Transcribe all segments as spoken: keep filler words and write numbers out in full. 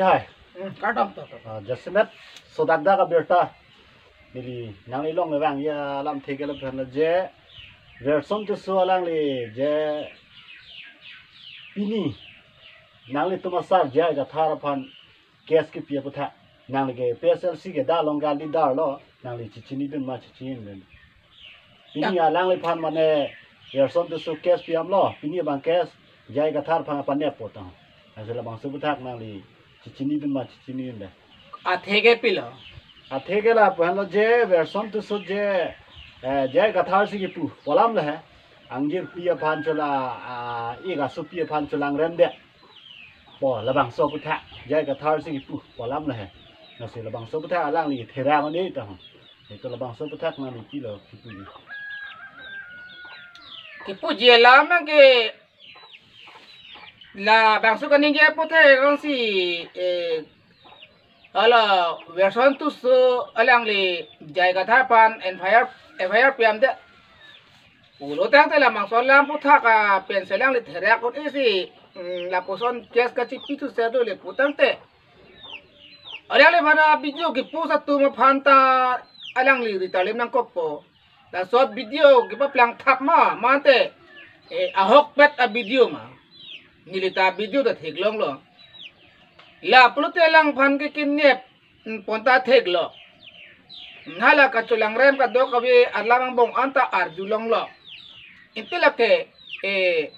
Hai. Hmm, kardom to, to. Ah, jasemet sodakdak abirta. Neli nangli longle vangji alamthe ke lapen lo je Werson Tisso alangli je pini nanglitum asar J I Kathar aphan case kepi aputhak. Nangli ke P S L C ke da along ke leader lo, nangli chechinidun ma chechinidun. Pini alangliphan mane Werson Tisso case pi-am lo, pini abang case J I Kathar aphan panep po tang. Lasi labangso aputhak nangli chechinidun ma chechinidunde. Athe ke pilo? Athe ke lapu-an lo je Werson Tisso je, eh, J I Kathar si kepu pu alam le he. Angjirpi aphan chola, ah, ik asopi aphan cholangremde po labangso aputhak J I Kathar si kepu pu alam le he. Lasi labangso aputhak alangli therak un-e tang. Ito labangso aputhak nangli pilo kepuji. Kepuji alam ke labangso kaningje apothe kongsi, eh, hala Werson Tisso alangli J I Kathar aphan F I R, F I R pi-amde pulo tangte labangso alam aputhak a pensi alangli therak un-e si, mm, lapuson case kachipi thu se do le pu tangte. Alangliphan a video kepost atum aphan ta alangli rita lim nangkokpo. Laso video kepaplang thap ma, mate, eh, ahokpet a video ma. Neli ta video ta theklonglo. La pulote alangphan ke kenep, mm, pon ta theklo. Hala kacholangrem kadokave alam angbong anta arjulonglo. Inte lake, eh,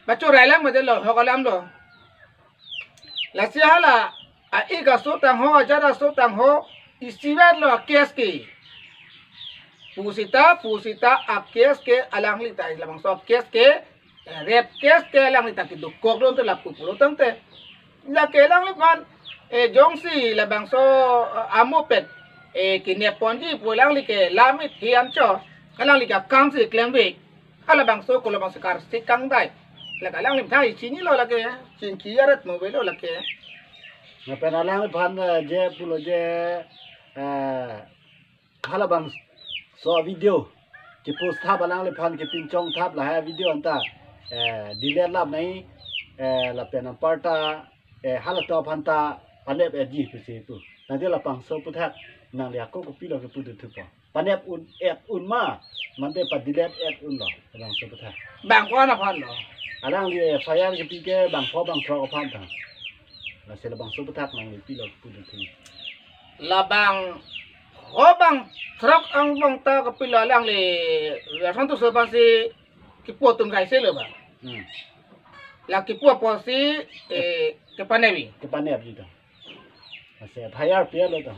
pachorai lang ma delo, hok alam lo. Lasi hala a-ik aso tangho, ajat aso tangho, isivet lo a-case ke. Pusita, pusita a-case ke alangli ta, labangso a-case ke, eh, rape case ke alangli ta kedokok lo te lapu pulo tangte. Lake alangliphan, eh, jongsi labangso, eh, amo pet, eh, kenep ponji pu alangli ke lamit hian cho, alangli ke akam si klemvek. Halabangso ko labangso karsik kangdai. Lake alangli methang chinilo lake. Chingki aret mo avelo lake. Lapen alangliphan, eh, je pulo je, eh, halabangso video kepost thap alangliphan kepinchong thap lahai video anta, eh, delete lap nai, eh, lapen anparta, eh, halatum aphan ta panep-etji pusi pu. Nangte labangso aputhak nangli ako kopilo kepudun thupo. Panep un-et un ma, mate pa-delete-et unlo, labangso aputhak. Bang ko-an aphan lo? Alangli F I R kepi ke bang pho bang throk aphan ta. Lasi labangso aputhak nangli pilo pudun thu. Labang pho bang throk angbong ta kopilo alangli Werson Tisso aphansi kepu atum kaise lo ba. Hmm. La kepu apotsi, eh, kepanepji. Kepanepji ta. Lasi F I R pi-et lo ta.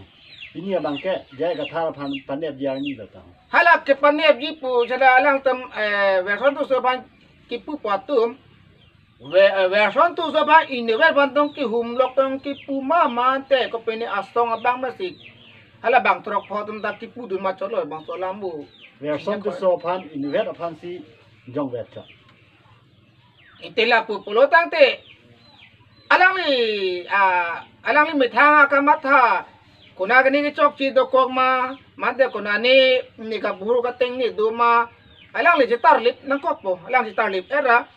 Pini abang ke J I Kathar aphan panepji arni lo ta. Hala kepanepji pu seta alangtum, eh, Werson Tisso aphan kepu pu atum. Ve-, eh, Werson Tisso aphan inutvet aphan tong kehumlok tong kepu ma mate kopine asong abang masik. Hala bang throk pho atum ta kepudun ma chotlo bangso alam pu. Werson Tisso aphan inutvet aphansi jongvet chot. Inte lapu pulo tangte alangli, ah, alangli methang akamatha, konat kene kechokche dokok ma, mate konat ne, ne kabur kateng ne do ma, alangli chetarlip nangkokpo, alang chetarlip era,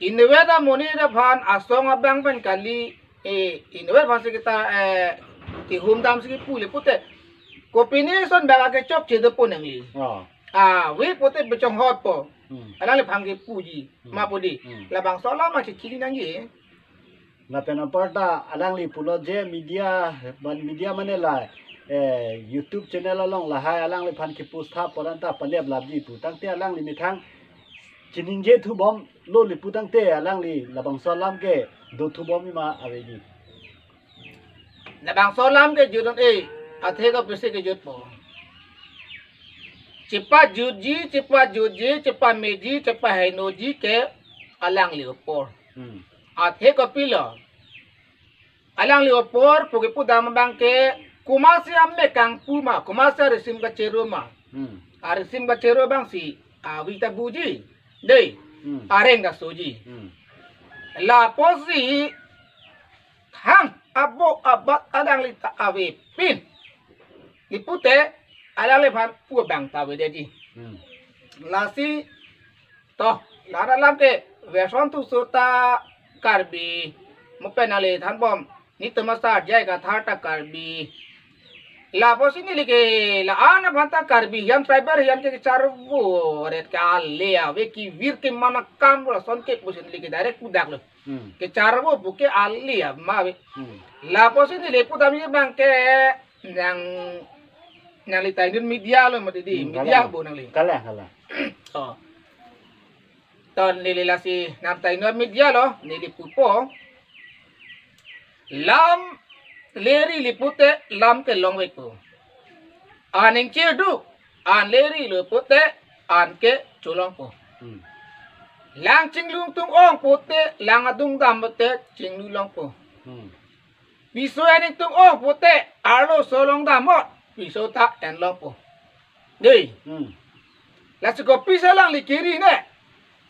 inutvet amonit aphan asong abang pen kali, eh, inutvet aphansi kita, eh, kehum damsi kepu le pute. Kopine ason bang akechokche dopo nangli. Oh. Ah, ave pute pechonghotpo. Hmm. Alangliphan kepuji. Hmm. Ma pu di. Hmm. Labangso alam ma chechini nangji. Lapen anparta alangli pulo je media, ban media mane la, eh, YouTube channel along lahai alangliphan kepost thap pon anta panep lapji pu. Tangte alangli methang chiningje thubom lo le pu tangte alangli labangso alam ke do thubom ma aveji. Labangso alam ke jut un-e, athe kopisi kejutpo. Chepajutji, chepajutji, chepameji, chepahenoji ke alangli apor. Hmm. Athe kopilo. Alangli apor pu kepu dam abang ke komatsi amek kangpu ma, komatsi arisim kachero ma. Hmm. Arisim kachero abangsi avi ta buji. Dei. Hmm. Areng ta soji. Hmm. Lapusi thang abo abat alangli ta avepin. Di pute alangliphan pu abang ta avedetji. Hmm. Lasi to, la alam ke Werson Tisso ta Karbi mo pen ale thanbom. Netum asar jai kathar ta Karbi. Lapusi neli ke la-an aphan ta Karbi hijan, tribal hijan ke kecharvo ret ke ale ave, kevir keman akam lason ke pusi neli ke direct pudaklo. Hmm. Kecharvo pu ke ale ave ma ave. Hmm. Lapusi neli pudam abang ke nang nangli ta inut media lo mati di, hmm, media kalang. Bo nangli. Kalang, kalang. Oh. Ton neli lasi nang ta inut media lo, neli pupo. Lam leri le pute lam ke longvekpo. An ingchirduk, an leri le pute an ke cholongpo. Hmm. Lang chinglung tung ong pute, lang adung dam pute chinglu longpo. Hmm. Piso aning tung ong pute, arloso along damot, piso ta enlongpo. Dei. Hmm. Lasi kopi si alangli kiri ne.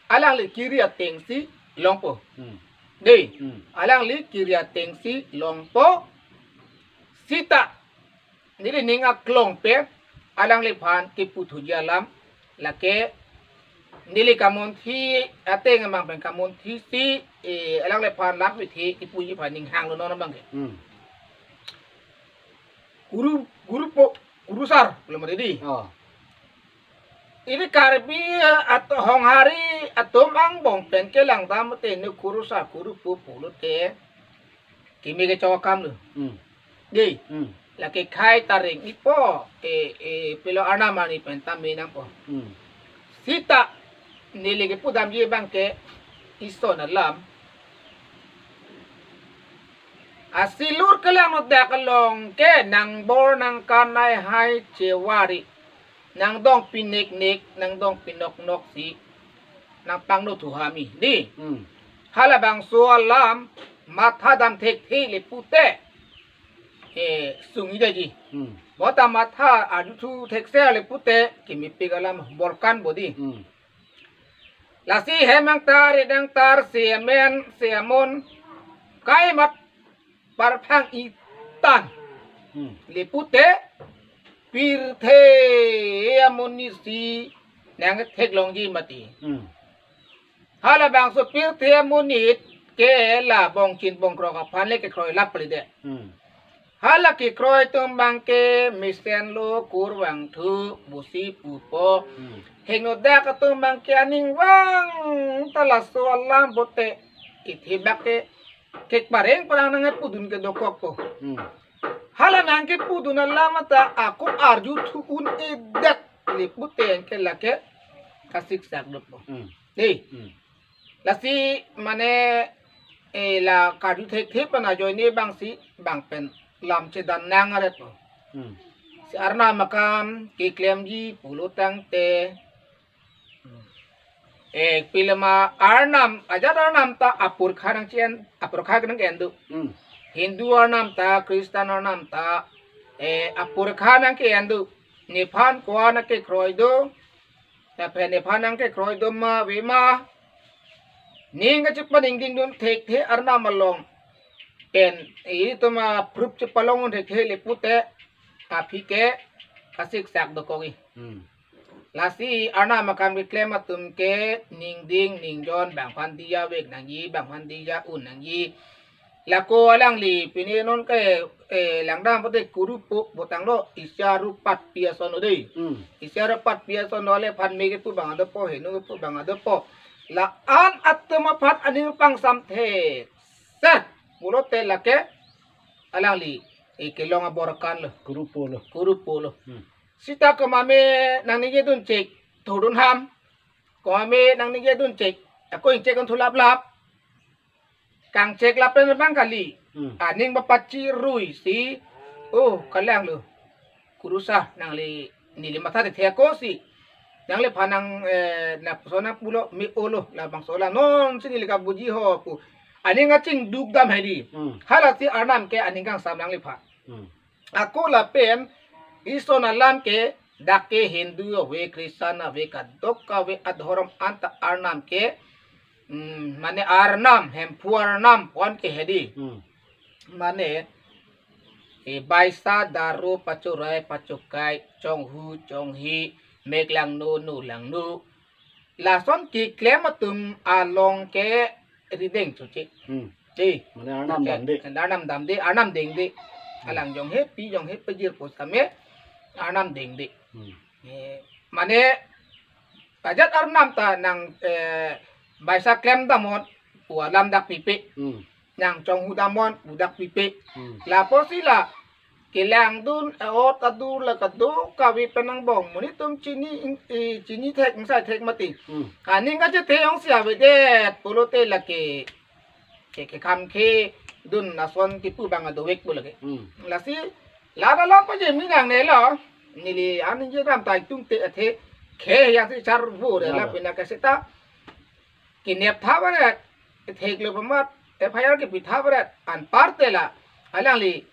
Alangli kiri atengsi longpo. Hmm. Dei. Hmm. Alangli kiri atengsi longpo. Sita neli ning aklong pen alangliphan kiputhuji alam. Lake neli kamunthi ateng abang pen kamunthisi, eh, alangliphan lam pithi kipuji aphan ning hanglo non abang ke. Hmm. Kuru, kuru po, kurusar, belum ada di. Oh. Ili Karbi, eh, at Honghari atum angbong pen kelang dam te ne kurusar, kuru po pulote keme kechok akam lo. Hmm. Dei. Hmm. Lake khai ta reng-ipo, eh, eh, pilo arnam arni pen ta me nangpo. Hmm. Sita neli kepudamji abang ke ison alam. Asilur kelang nodak along ke nangbor nangkan ai hai chewari. Nangdong piniknik, nangdong pinoknoksi nangpangno thuhami. Dei. Hmm. Halabangso alam matha dam thekthe le pute, eh, sungji daji. Hmm. Bota matha arjuthu thekser le pute kemepik alam borkan bo dei. Hmm. Lasi hem angtar, rit angtar, semen, semon, kaimat parphang itan. Hmm. Le pute pirthe amonit si nangtheklongji mati. Hmm. Halabangso pirthe amonit ke la bongchin bongkrok aphan le kekroi lap palidet. Hmm. Hala kekroi atum abang ke mesenlo, kurvangthu pusi pupo. Hmm. Hingno dak atum abang ke aning vang ta laso alam pute ithibak ke kek pareng parang nangpudun ke dokokpo. Hmm. Hala nangkepudun alam ta ako arjuthu un-edet le pute ke lake kasiksak dokpo. Hmm. Dei. Hmm. Lasi mane, eh, la karju thekthe pen ajoine abangsi bang pen lam chedan nang aret po. Hmm. Si arnam akam keklemji pulo tangte. Eh, pilema arnam, ajat arnam ta apurkha nangche-en, apurkha nang ke-en do. Hmm. Hindu arnam ta, Kristan arnam ta, eh, apurkha nang ke-en do. Nephan ko-an nangkekroi do. Lapen nephan nangkekroi do ma ave ma. Ning kachepaningding dun thekthe arnam along. Pen itum aprup chepalong un thekthe le pute aphi ke kasiksak dokok-i. Hmm. Lasi arnam akam keklem atum ke ningding ningjon bang aphan diya vek nangji, bang aphan diya un nangji. Lako alangli pini non ke, eh, langdam pute kuru po botanglo, isi arupat pi ason lo dei. Hmm. Isi arupat pi ason lo le aphan me kepu bang adopo, heno kepu bang adopo. La-an atum aphan aning pangsam thekser pulote lake alangli, eh, kelong aborkan lo. Kuru po lo. Kuru po lo. Hmm. Sita komat me nangningje dun chek, thodun ham. Komat me nangningje dun chek, ako ingchek un thu laplap. Kangchek lapen abang kali. Hmm. Aning bapachirui si. Oh, kalanglo. Kurusar nangli, neli matha thekthe ako si. Nangliphan nang, eh, nangpuson nangpulo me-olo labangso alam. Non si neli kabuji ho pu. Aning kachingduk dam hedi. Hmm. Halasi arnam ke aning kangsam nangliphan. Hmm. Ako lapen ison alam ke dak ke Hindu ave, Kristan ave, kadokave adhorom anta arnam ke, mm, mane arnam, Hemphu arnam pu-an ke hedi. Hmm. Mane, eh, baisa, daro, pachorai, pachokai, chonghu, chonghi, mek langno, no langno. Lason keklem atum along ke rideng choche. Hmm. Di. Mane Arnam damde. Arnam damde, Arnam dengde. Hmm. Alang jong he pi jong he pajir pusitame Arnam dengde. Hmm. Eh, mane pajat Arnam ta nang, eh, baisa klem damnon pu alam dak pipe. Hmm. Nang chonghu damnon pu dak pipe. Hmm. Lapusi la kelangdun, eh, ot adur la kadokave pen angbong monit atum chini ing-, eh, chini thek ingsai thek mati. Hmm. Aning kachethe ongsi avedet pulote lake ke, ke kham khedun ason kipu abang adovek pu lake. Hmm. Lasi lada lo paje mi nangnelo. Neli ani je ram tai tung te athe khe ya si char vo re la. Lalo. Pina ke seta kinep tha baret, theklo pamat, F I R kepi tha baret, anparte la alangli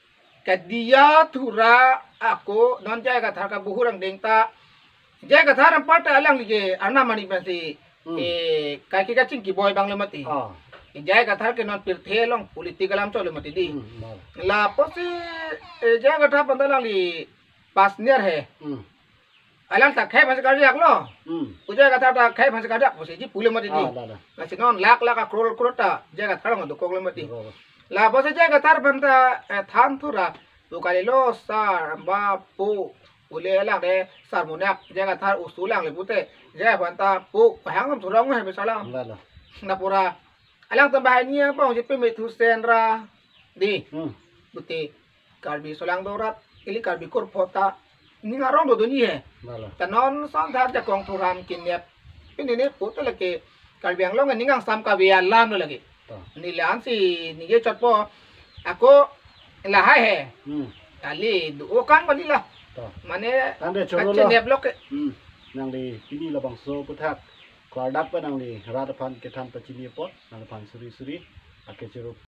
kadiya thura ako non J I Kathar kabuhur angdeng ta, J I Kathar anparte alangli ke Arnam ani pensi, hmm, eh, kaike kachingki boi abang lo mati. Ah. J I Kathar ke non pirthe along political alam cholo mati di. Hmm, hmm. Lapusi, eh, J I Kathar aphan ta alangli pas niar he. Hmm. Alang ta khei aphansi karjaklo. Hmm. Pu J I Kathar ta khei aphansi karjak pusi ji pulo mati di. Ah, la, la. Lasi non lakh lakh a crore crore ta J I Kathar along dokoklo mati. Dokok. Lapusi J I Kathar aphan ta, eh, than thura pu kalilo sar ba pu pule lang de sar munak J I Kathar usu lang le pute J I aphan ta pu pahang am thurong he besar lang. La, la. Na pura alangtum banghini angbong si peme thusen ra di. Hmm. Pute Karbi solang dorat, ili Karbi kurphot ta ning arong dodunji he. Lalo. Ta non son thar jakong thuram kinep. Pini ne pute lake Karbi Anglong ning angsam kave alam lo lake. To. Neli la-ansi ningje chotpo. Ako lahai he. Hmm. Kali do-o kang bali la. To. Mane tangte choro lo. Kachinep lo ke. Hmm. Nangli pini labangso aphuthak klardak pen nangli rat aphan kethan pachini apot, nangliphan suri suri akechoro